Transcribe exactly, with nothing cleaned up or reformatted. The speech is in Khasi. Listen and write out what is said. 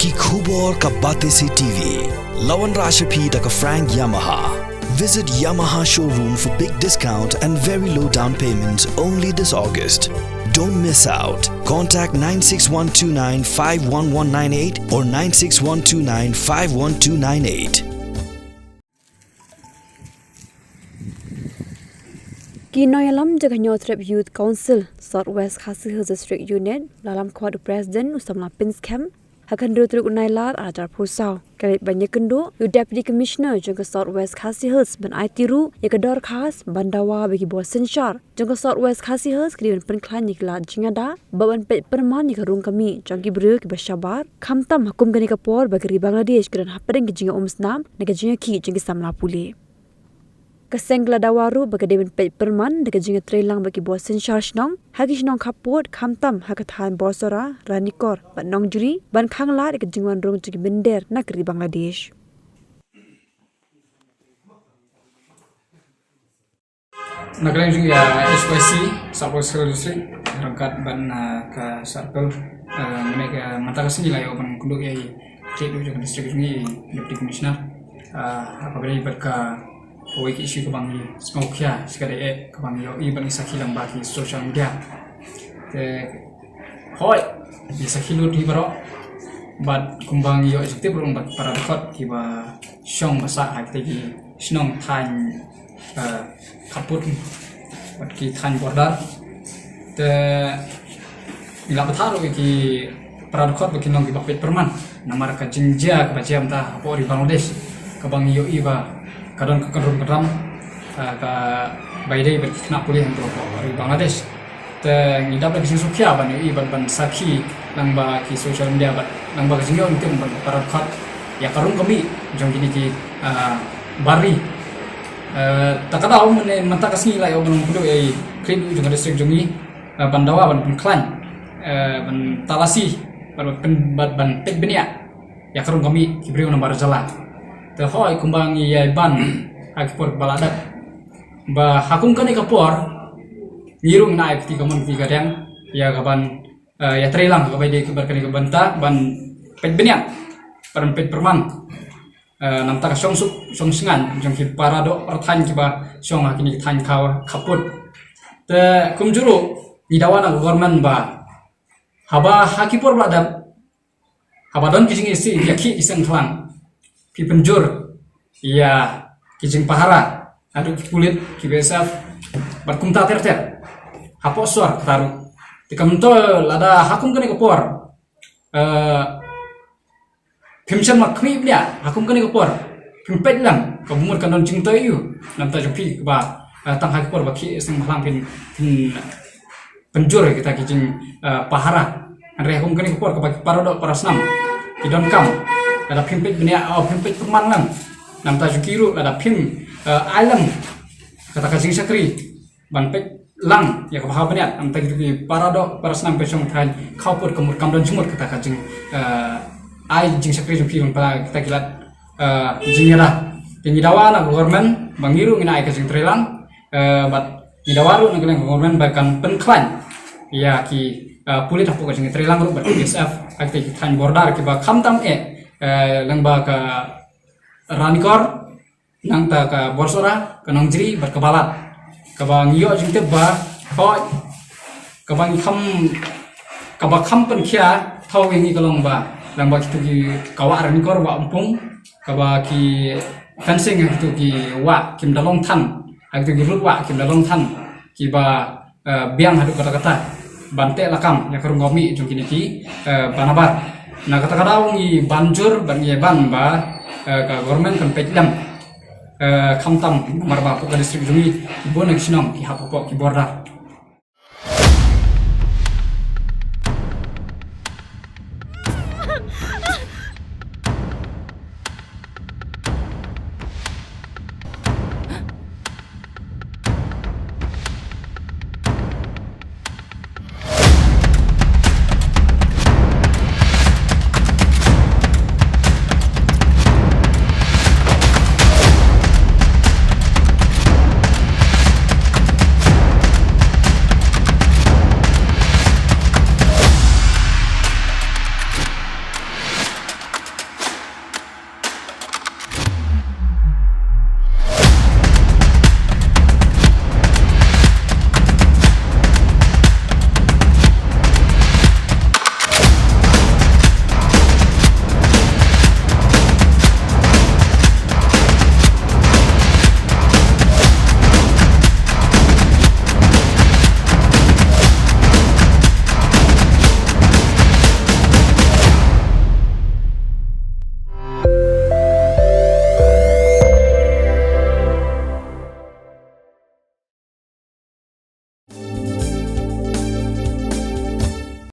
Ki khubor ka Batesi T V. La wanrah sha phi da ka Frank Yamaha. Visit Yamaha showroom for big discount and very low down payment only this August. Don't miss out. Contact nine six one two nine five one one nine eight or nine six one two nine five one two nine eight. Ki nongïalam jong ka Hynñiewtrep Youth Council, South West Khasi Hills District Unit, la lam khot u President u samla pynskhem ha ka hynriew tarik u Nailar arhajar arphew saw. Ka leit ban ïakynduh ïa u Deputy Commissioner jong ka South West Khasi Hills ban aiti ruh ïa ka dorkhas ban dawa ba ki bor synshar jong ka South West Khasi Hills ki dei ban pynkhlaiñ ïa ki lad jingïada bad ban peit pyrman ïa ka rung ka mih jong ki briew kiba shabar, khamtam ha kum kane ka por ba ka ri Bangladesh ka don hapdeng ka jingïaumsnam na ka jingïakhih jong ki samla pule. Ka seng ka la dawa ruh ba ka dei ban peit pyrman da ka jingïatreilang bad ki bor synshar shnong ha ki shnong khappud, khamtam ha ka thaiñ Borsora, Ranikor bad Nongjri, ban khanglad ïa ka jingwan rung jong ki mynder na ka ri Bangladesh. Na ka liang jong ïa S Y C, South West Khasi Hills District, ryngkat bad, ah, ka circle, ah, mynne ka mynta ka sngi la ïoh ban kynduh ïa i Chief jong ka district jong ngi, Deputy Commissioner, ah, ha kaba ïadei bad ka kawei ka issue kaba ngi sngewkhia, shi ka dei eh kaba ngi ïohi bad ngi sakhi lyngba ki social media. Te hooid, ngi sakhi lut hi baroh bad kumba ngi ïohi jingtip ruh bad para dkhot kiba shong ba sah ha kita ki shnong thaiñ, eh, khappud bad ki thaiñ border. Te ngi la bthah ruh ïa ki para dkhot bad ki nong kiba peit pyrman namar ka jingjia kaba jia mynta hapoh ri Bangladesh kaba ngi ïohi ba ka don ka kynrum kynram, eh, kaba ïadei bad ki khynnah pule hapoh ri Bangladesh. Te ngi dap da ka jingsngewkhia ban ïohi bad ban sakhi lyngba ki social media bad lyngba ka jingïoh jingtip bad para dkhot ïa ka rung ka mih jong kine ki, ah, bar ri. Eh, ta ka daw mynne mynta ka sngi la ïoh ban kynduh ïa i Chief jong ka district jong ngi, eh, ban dawa ban pynkhlaiñ, eh, ban talasi bad ban pyn-, bad ban peit bniah ïa ka rung ka mih ki briew na bar jylla. Te hooid kumba ngi ïai ban ha ki por ba la dep ba ha kum kane ka por ngi rung na ai kti ka mon kti ka reng ïa ka ban, eh, ïatreilang kaba ïadei bad kane ka bynta ban peit bniah, ban peit pyrman, eh, namar ka shongsuk shongsngain jong ki para doh para thaiñ kiba shong ha kine ki thaiñ khaw khappud. Te kumjuh ruh ngi dawa na ka government ba haba ha ki por ba la dep haba don ki jingïakhih ki seng khlang, phi pynjur ïa ki jingpahara haduh ki pulit, ki B S F bad kumta ter ter hapoh sor kata ruh. Te kumta lada ha kum kane ka por, eh, phim shym la khmih bniah ha kum kane ka por, phim peit lang, ka mut kan don jingtoi ïa u na ka bynta jong phi kaba, eh, tang ha ki por ba ki seng bhalang phin, phin pynjur ïa kita ki jing, eh, pahara. Hynrei ha kum kane ka por kaba ki para doh para snam ki donkam, lada phim peit bniah, oh, phim peit pyrman lang na ka bynta jong ki ruh, lada phim, eh, ai lang kata ka jingshakri ban peit lang ïa kaba ha bniah na ka bynta kito ki para doh para snam ba shong thaiñ khappud, ka mut kam don jingmut kata ka jing, eh, ai jingshakri jong ki lyngba kita ki lad, eh, jingïada. Te ngi dawa na ka government ba ngi ruh ngin ai ka jingtreilang, eh, bad ngi dawa ruh na ka liang ka government ba kan pynkhlaiñ ïa ki, eh, pulit hapoh ka jingtreilang ruh bad B S F ha kita ki thaiñ border kiba khamtam eh, eh, lyngba ka Ranikor, nangta ka Borsora, ka Nongjri bad ka Balat. Kaba ngi ïoh jingtip ba hooid kaba ngi kham, kaba kham pynkhia thaw ïa ngi ka long ba lyngba kito ki, ka wah Ranikor, wah Umpung, kaba ki fencing ha kito ki wah kim da long than, ha kito ki rud wah kim da long than, kiba, eh, biang haduh katta katta ban teh lakam ïa ka rung ka mih jong kine ki, eh, banabar. Na kata ka daw ngi ban jur bad ngi ban ba, eh, ka government kan peit lem, eh, khamtam namar ba hapoh ka district jong ngi bun na ki shnong ki hap hapoh ki border.